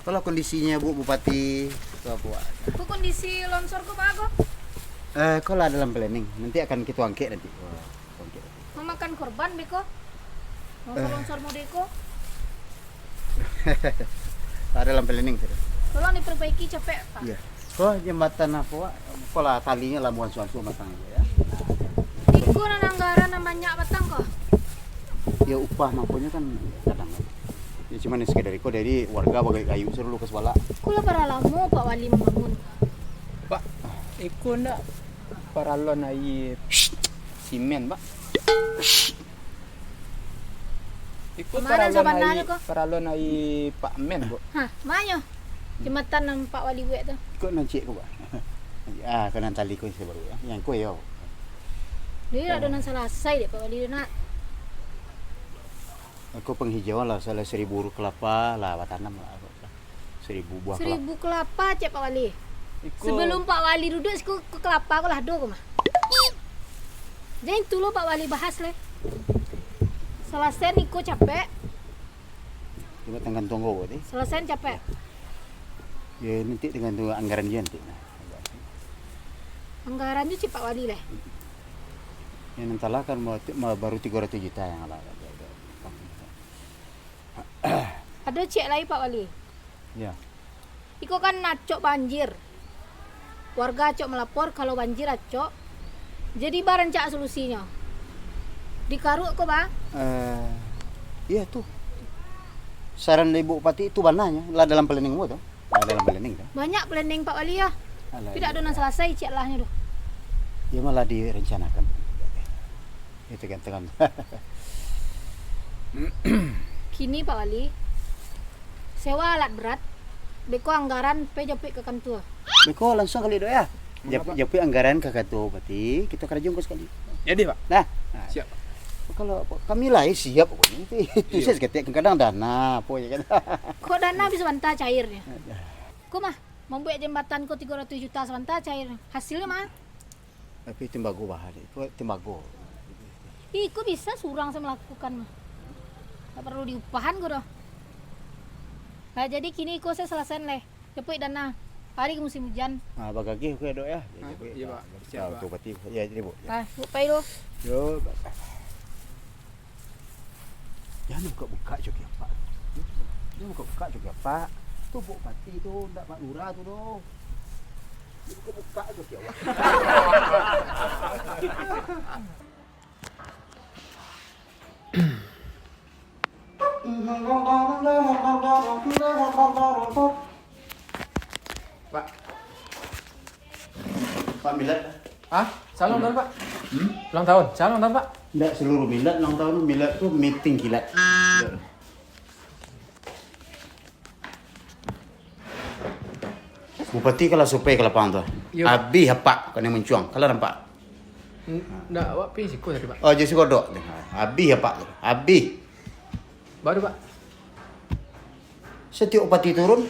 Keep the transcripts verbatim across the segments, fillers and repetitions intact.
Kalau kondisinyo, Bu Bupati, tu apo, Wak? Ko kondisi longsor ko baa ko? Eh, ko lah dalam planning. Nanti akan kito angkek nanti. Wah, angkek. Mamakan korban beko. Longsor-longsor mode ko. Lah dalam planning sudah. Tolong diperbaiki capek, Pak. Iya. Ko jambatan apo, Wak? Ko lah talinyo lah buansuah-ansuah batang ko, ya. Iko nan anggaran nan banyak batang ko. Ya, upah mangkonyo kan kadang. Ya, cuman sakadar iko dari warga bagai kayu sajo dulu ka sabalak. Iko lah bara lamo Pak Wali mambangun. Pak, iko ndak paralon aia simen, Pak? Iko paralon aia, paralon aia Pak Men, Bu. Ha, ma nyo? Jambatan nan Pak Wali buek tu. Iko nan ciek ko, Pak. Ah, ko nan tali ko sabaru, ya. Nan ko, yo. Jadi, ado nan salasai dek Pak Wali tu, nak? Ko panghijauan lah, salah saribu kelapa lah, batanam lah. Saribu buah kelapa. Saribu kelapa, cek Pak Wali. Iko. Sabalum Pak Wali duduak, siko ko kelapa ko lah ado ko mah. Jan itu lo Pak Wali bahas lai. Salasai niko capek. Cubo tagantuang ko, Bu, ti. Salasai capek. Ya, nanti tagantuang anggaran juo nanti. Anggaran tu cek Pak Wali lai. Yang nan salah kan mau, mau baru tigo ratus juta yang lah. Ado ciek lai, Pak Wali. Ya. Iko kan acok banjir. Warga acok malapor kalau banjir acok. Jadi, barancak solusinyo. Dikaruk ko, Bang? Eh, iya tu. Saran dari Bu Bupati itu bananyo, lah dalam planning ambo tu. Lah dalam planning tu. Banyak planning Pak Wali, yo. Alah, tidak iya. Ado nan salasai ciek lahnyo tu. Ya, malah direncanakan. Itu kan, tekan. Kini, Pak Wali, sewa alat berat, beko anggaran pai japuik ka kantua. Beko langsung kali, Dok, ya. Mangapa? Japuik, japuik anggaran ka kantua bupati, kito karajoan ko sakali. Jadi, Pak. Nah, nah. Siap, Pak. Kalau kami lah, eh, siap pokoknyo. Itu, itu iyo. Saya seketek kadang dana, apo ya kan. Kok dana bisa sabanta cairnyo? Ko mah, mambuek jambatan ko tigo ratus juta sabanta cair. Hasilnyo mah? Tapi timbago baha dek, ko timbago. Ih, iko bisa surang se malakukan mah. Ndak paralu diupahan ko doh. Nah, jadi kini iko se salasaian lai. Japuik dana. Hari ko musim ujan. Ah, bagagih ko, Dok, ya. Ah, japuik, iyo, Pak. Pak. Siap, Pak. Untuk pati. Ya, jadi, Bu. Ya. Ah, Bu, pai dulu. Yo, Pak. Jan bukak-bukak coki apak. Jan bukak-bukak coki apak. Tu bupati tu, ndak Pak Lurah tu doh. Jan bukak-bukak coki awak. Pak. Pak, milad. Hah? Sia ulang tahun, Pak? Hmm? Ulang tahun. Sia ulang tahun, Pak? Ndak, seluruh milad ulang tahun. Milad tu meeting kilat. Bupati kalau survei ka lapangan tu. Iyo. Abih apak, kanai muncuang. Kalau nampak. N-, ndak, awak pi siko tadi, Pak. Oh, jo siko dok. Abih apak tu. Abih. Baru, Pak. Satiok bupati turun,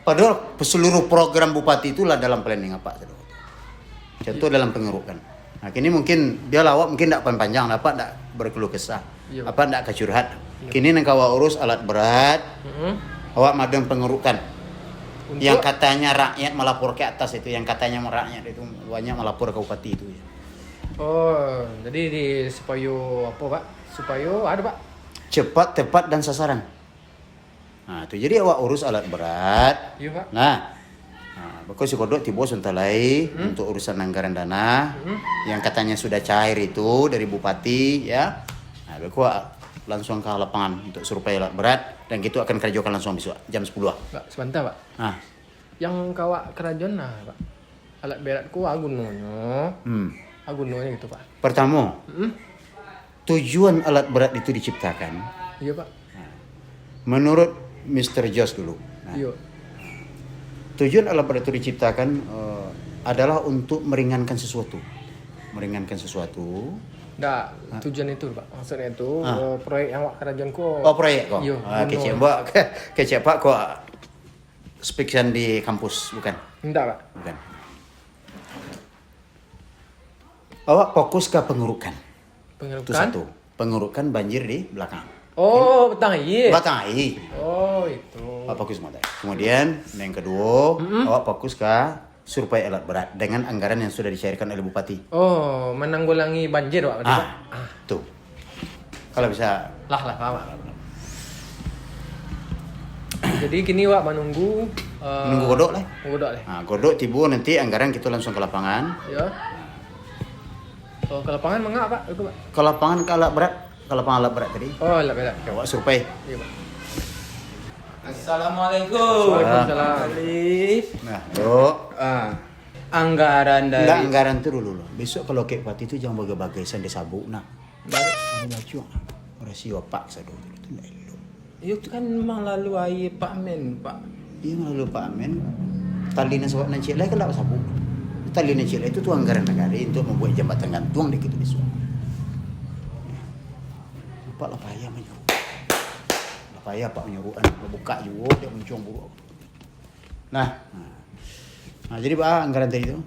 padahal seluruh program bupati tu lah dalam planning apak tu. Contoh dalam pangurukan. Nah, kini mungkin bialah awak mungkin ndak panjang, apak ndak berkeluh kesah, iyo, apak ndak ka curhat. Iyo. Kini nan ka awak urus alat berat, mm-mm, awak maduan pangurukan. Untuk? Yang katanya rakyat malapor ke atas itu, yang katanya rakyat itu banyak malapor ka bupati itu. Oh, jadi di, supayo apo, Pak? Supayo ado, Pak? Cepat, tepat, dan sasaran. Nah, tu jadi awak urus alat berat. Iyo, Pak. Nah. Nah, beko si Kodok tibo sabanta lai, hmm, untuk urusan anggaran dana, hmm, yang katanya sudah cair itu dari bupati, ya. Nah, beko langsung ka lapangan untuk survei alat berat dan kito akan karajokan langsung bisuak jam sapuluah. Pak, sabanta, Pak. Nah. Yang ka awak karajoan nah, Pak. Alat berat ko a gunonyo? Hmm. A gunonyo gitu, Pak. Pertamo, mm-mm, tujuan alat berat itu diciptakan. Iyo, Pak. Nah, menurut Mister Josh dulu. Nah, iyo. Tujuan alat berat itu diciptakan, eh, adalah untuk meringankan sesuatu. Meringankan sesuatu. Ndak, nah, tujuan itu, Pak. Maksudnyo itu, ah, eh, proyek yang awak karajoan ko. Oh, proyek ko. Iyo, ah, gunonyo. Kecek, Mbak. Kecek, Pak, ko Speakan di kampus, bukan? Indak, Pak. Bukan. Awak fokus ka pangurukan. Pangurukan? Itu satu. Pangurukan banjir di balakang. Oh, batang aia. Batang aia. Oh, itu. Awak fokus mah tadi. Kemudian, yang kedua, Mm-mm. awak fokus ka survei alat berat dengan anggaran yang sudah dicairkan oleh Bupati. Oh, menanggulangi banjir, Wak, berarti, Ah, Pak? Ah. tu. Kalau bisa. Lah, lah, paham, Wak. Jadi, kini Wak menunggu, eh, Menunggu Godok lah. Godok lah. Ha, Godok tibo nanti anggaran kita langsung ke lapangan. Ya. Oh, ke lapangan mangak, Pak? Itu, Pak? Ke lapangan ke alat berat. Ke lapangan alat berat tadi. Oh, alat berat. Awak survei. Iya, Pak. Assalamualaikum. Waalaikumsalam. Alif. Nah, Dok. Ah, anggaran dari Enggak, anggaran tu dulu lah. Besok kalau kek Pati tu jangan bagai-bagai san disabuk nak. Baru Ada bacuak nak. Orang si wapak sado tu. Tu enggak elok. Iyo kan memang lalu aia Pak Men, Pak. Iyo, lalu Pak Men. Tali nan sawak nan ciek lai kan ndak basabuk. Tali nan ciek lai tu, tu anggaran nagari untuk mambuek jambatan gantuang di kitu bisuak. Apak lah payah manyuruak. Lah payah apak manyuruak kan. Babukak juo, dek muncuang buruak. Nah. Nah, jadi baa anggaran tadi tu?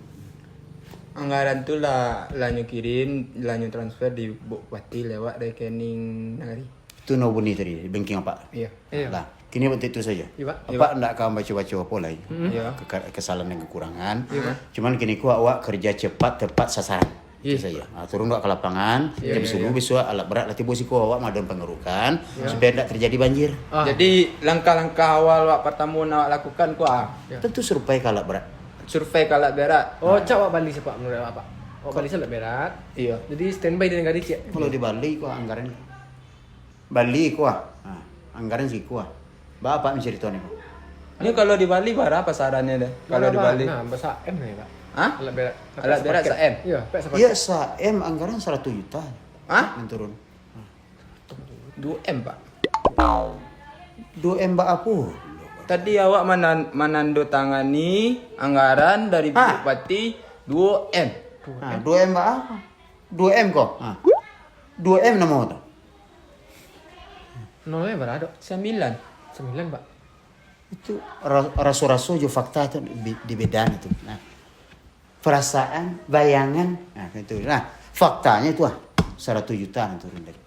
Anggaran tu lah, lah nyo kirim, lah nyo transfer di Bupati lewat rekening nagari. Tu no bunyi tadi, di banking apak? Iyo. Iyo. Lah, kini bantuak itu sajo. Iyo, Pak. Iyo, Apak Pak. ndak ka mambaco-baco apo lai. Mm-mm. Iyo. Keka-, kesalahan dan kekurangan. Iyo, Pak. Cuman kini ko awak kerja cepat, tepat sasaran. Iyo. Itu sajo. Ha, turun awak ka lapangan, Iyo, jam iyo, sepuluh iyo. bisuak alat berat lah tibo siko, awak madon pangarukan, Iyo. supaya ndak terjadi banjir. Ah. Jadi, langkah-langkah awal awak partamo nan awak lakukan ko, ah? Iyo. Tentu survei ka alat berat. Survei ka alat berat. Oh, Ah. cak awak bali se, Pak, menurut awak, Pak? Awak Ko- bali se alat berat. Iyo. Jadi, standby di nagari ciek. Kalau di Bali ko anggaran Bali ko ah. Ha, anggaran siko ah. Baa apak mancurito ni, Pak? Ni kalau di Bali bara pasarannyo deh? Kalau di Bara, Bali? Nah, basa M ni, Pak. Hah? Alat berat. Alat berat sa-M? Iyo, apak sapaket. Iyo, sa-M anggaran saratuih juta. Hah? Nan turun. Duo M, Pak. Duo M baa apo? Tadi awak manan-, manandatangani anggaran dari Hah? Bupati duo M. Ha, duo M baa apo? Duo M ko? Ha. Duo M namo tu? Nolnyo bara, Dok? Sambilan. Sambilan, Pak. Itu ra-, raso-raso jo fakta tu bi-, di bedan itu. Nah. Perasaan, bayangan, nah, itu. Nah, faktanyo itu ah, saratuih juta nan turun dari.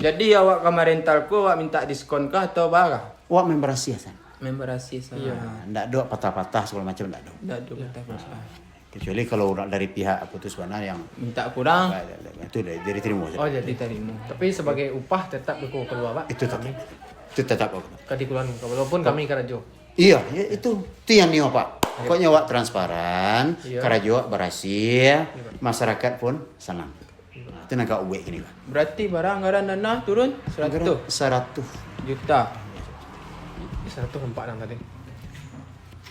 Jadi, awak ka marental ko, awak minta diskon kah atau baa kah? Awak memberasi, San. Memberasi, San. Iyo. Nah, ndak ado patah-patah, sagalo macam ndak ado. Ndak ado Iyo. patah-patah. Kecuali kalau nak dari pihak apo tu sabana yang Minta kurang. Itu dari, dari terima saja. Oh, jadi Diterima. Tapi sebagai upah tetap beko kalua, Pak? Itu tetap. Kami Itu tetap, Pak. ka dikeluarkan, walaupun Tetap. kami karajo. Iya, ya, itu. Itu yang nio, Pak. Iya. Pokoknya awak transparan, Iya. karajo awak barasih, Iya, Pak. masyarakat pun sanang. Nah, itu nan ka uwek kini, Pak. Berarti bara anggaran dana turun Anggaran saratuih saratuih. juta. Saratuih nampak nang tadi.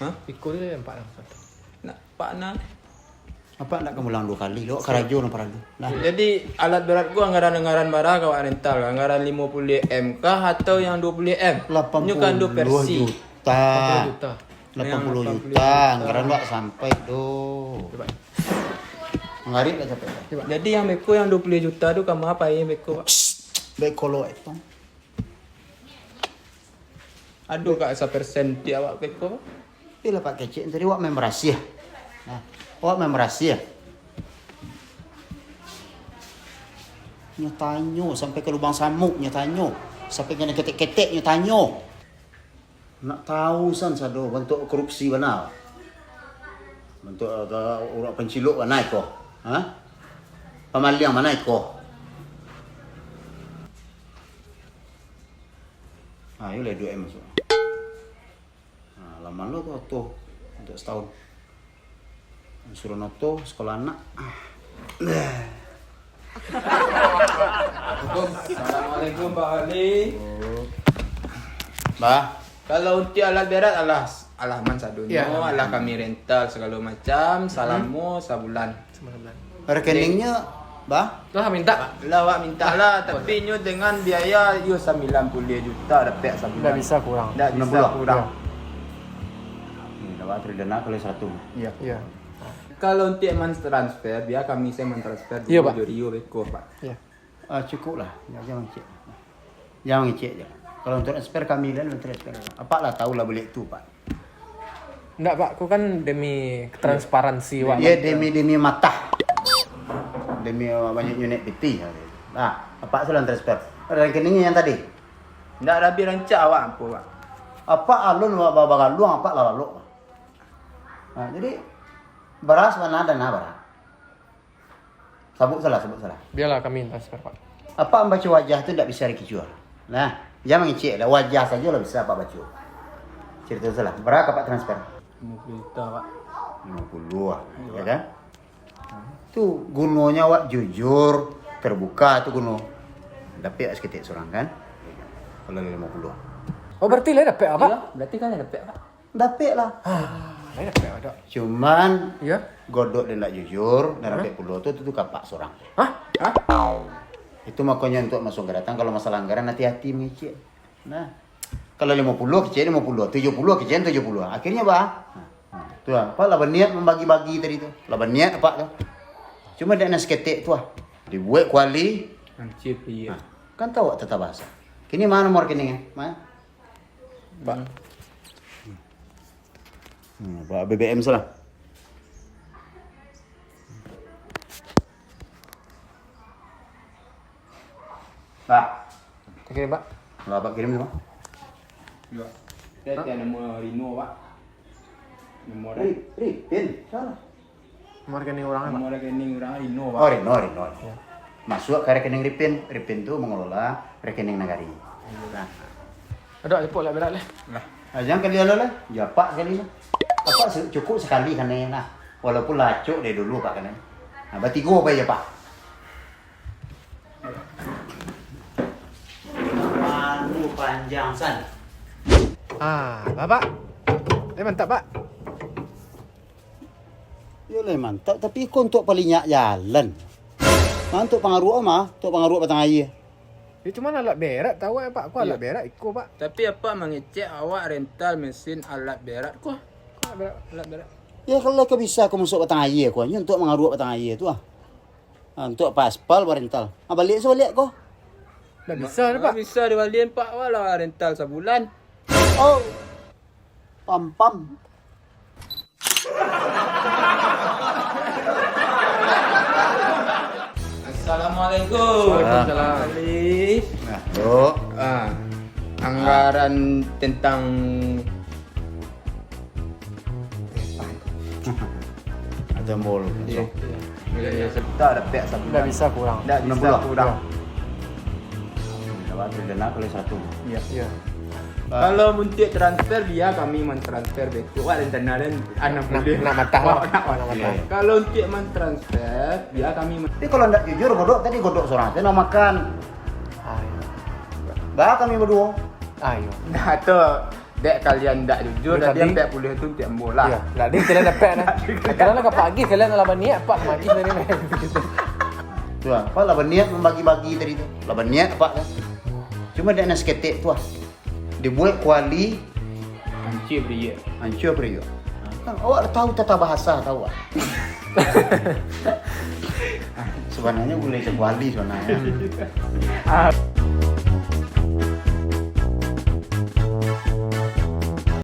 Hah? Iko tu nampak nang saratuih. Nak Pak nah. Apak ndak ka mulang duo kali, lo karajo nan paralu. Nah. Jadi, alat berat ko anggaran-anggaran bara ka awak rental, anggaran limo puluah M kah atau yang duo puluah M? Nyo kan duo versi. Lapan puluah juta. Lapan puluah juta. Lapan puluah juta, anggaran ndak sampai doh. Cubo. Manggarik lah capek lah. Cubo. Jadi, yang beko yang duo puluah juta tu ka ma painyo beko, Pak? Beko lo etong. Ado ka sapersen ti awak beko? Iyolah, Pak, kecek tadi awak main barasiah. Nah, awak main barasiah. Nyo tanyo sampai ka lubang samuk, nyo tanyo sampai ka ketek-ketek, nyo tanyo. Nak tahu san sado bantuak korupsi bana. Bantuak, uh, urang pancilok bana iko. Ha? Pamaliang bana iko. Ha, iyo lah duo M masuak. Ha, laman lo ko oto untuak satahun. Suruah noto, sekolah anak. Ah. Assalamualaikum, Pak Wali. Bah. Kalau untuak alat berat, alah, alah aman sadonyo, Iya, aman. alah kami rental sagalo macam, salamo sabulan. Sabulan. Rekeningnyo, bah? Lah, minta. Lah, awak minta lah, tapi nyo dengan biaya yo sambilan puluah juta dapek sabulan. Ndak bisa kurang. Ndak bisa Sambilan puluah. kurang. Iya. Ni, awak tu dana kalau saratuih. Iya. Iya. Kalau untuak mantransfer, bia kami se mantransfer Iya, duo Pak. jo rio beko, Pak. Iya. Ah, cukup lah. Jangan ngecek. Jangan ngecek je. Kalau untuak transfer kami lah, transfer. Apak lah tahu lah bulik tu, Pak. Ndak, Pak. Ko kan demi transparansi awak. Iya, demi, demi matah. Demi awak banyak unit piti. Nah, apak sudah transfer. Rekeningnyo yang tadi? Ndak, tapi rancak awak apo, Pak? Apak alun ba-, ba-, bagaluang, apak lah lalok. Nah, jadi, bara sabananyo dana bara? Sabut salah, sabut salah. Biarlah kami transfer, Pak. Apak mambaco wajah tu ndak bisa dikicua. Nah, jan mangecek lah, wajah sajo lah bisa apak baco. Carito salah. Bara ka apak transfer? Limo puluah juta, Pak. Limo puluah, Iyo, ya Pak. kan? Tu gunonyo awak jujur, terbuka tu guno. Dapek saketek surang kan? Kalau limo puluah. Oh, berarti lah dapek, Pak? Iyo, berarti kan lah dapek, Pak. Dapek lah. Ah, lain dapek, Pak. Cuman, Iyo. godok den ndak jujur, den Hah? dapek puluah tu, tu, tu ka apak surang. Hah? Hah? Itu makonyo untuak masuak anggaran, kalau masalah anggaran hati-hati mangecek. Nah, kalau limo puluah kecek limo puluah, tujuah puluah kecek tujuah puluah. Akhirnyo bah. Nah, nah, tu lah. Apak lah baniat mambagi-bagi tadi tu. Lah baniat apak tu. Cuma dek nan saketek tu lah. Dibuek kuali. Hancur piyek. Nah, kan tahu awak tata bahasa. Kini ma nomor rekening, eh? Ma? Pak. Hmm, Pak B B M salah. Pak. Oke, Pak. Lah, Pak kirim tu, Pak. Yo. Saya tiap nomor Rino, Pak. Nomor Ri-, Ripin, salah. Nomor rekening urang, Pak. Nomor rekening urang Rino, Pak. Oh, Rino, Rino. Yo. Masuak ka rekening Ripin. Ripin tu mangelola rekening nagari. Nah. Aduh, lepok lah berat lah. Lah. Ah, jan kali lah, lah. Jo apak sakali lah. Apak se-, cukuik sakali kanai lah. Walaupun lah acok dari dulu apak kanai. Nah, batigo pai jo apak. Manu panjang san. Ah, Bapak. Eh, mantap, Pak. Yo lah mantap, tapi iko untuak palinyak jalan. Nah, untuak pangaruak mah, untuak pangaruak batang aia. Yo, cuman alat berat tahu eh, Pak. Ko alat Iyo. berat iko, Pak. Tapi apak mangecek awak rental mesin alat berat ko. Ko alat berat, alat berat. Ya, kalau ka bisa ko masuak batang aia ko, hanyo untuak mangaruak batang aia tu ah. Ha, untuak aspal barental. Ha, baliak se baliak ko. Ndak bisa tu, Pak. Ndak bisa dibalian, Pak. Wah lah rental sabulan. Oh. Pam, pam. Assalamualaikum. Waalaikumsalam. Ali. Nah, Dok. Ah, anggaran tentang Atau mall. Iya. Iya, iya, sebentar ada pihak sabulan. Ndak bisa kurang. Ndak bisa Enam puluh. kurang. Dapat dana kalau satu. Iya. Iya. Kalau untuk transfer, biar kami mentransfer besok. Wah, rencana dan anak Nak, boleh. nak matah Wah, lah. nak matah. Nak matah. Iya. Kalau untuk mentransfer, biar kami men- Tapi kalau ndak jujur, godok tadi godok seorang. Saya nak makan. Ah, iya. Bah, kami berdua. Ah, iya. Nah, tu. Dek kalian ndak jujur, Boleh tadi tadi. ampek puluah tu untuak ambo lah. Iya, tadi kalian dapat nah. Kalian lah pagi, kalian lah baniat, Pak, magi tadi, nah. Tu lah, Pak lah baniat mambagi-bagi tadi tu. Lah baniat, Pak, kan. Cuma dek nan saketek tu lah. Dibuek kuali Hancur periuk. hancur periuk. Kan awak tahu tata bahasa, tahu tak? Sebenarnya boleh sekuali sebenarnya. Ah.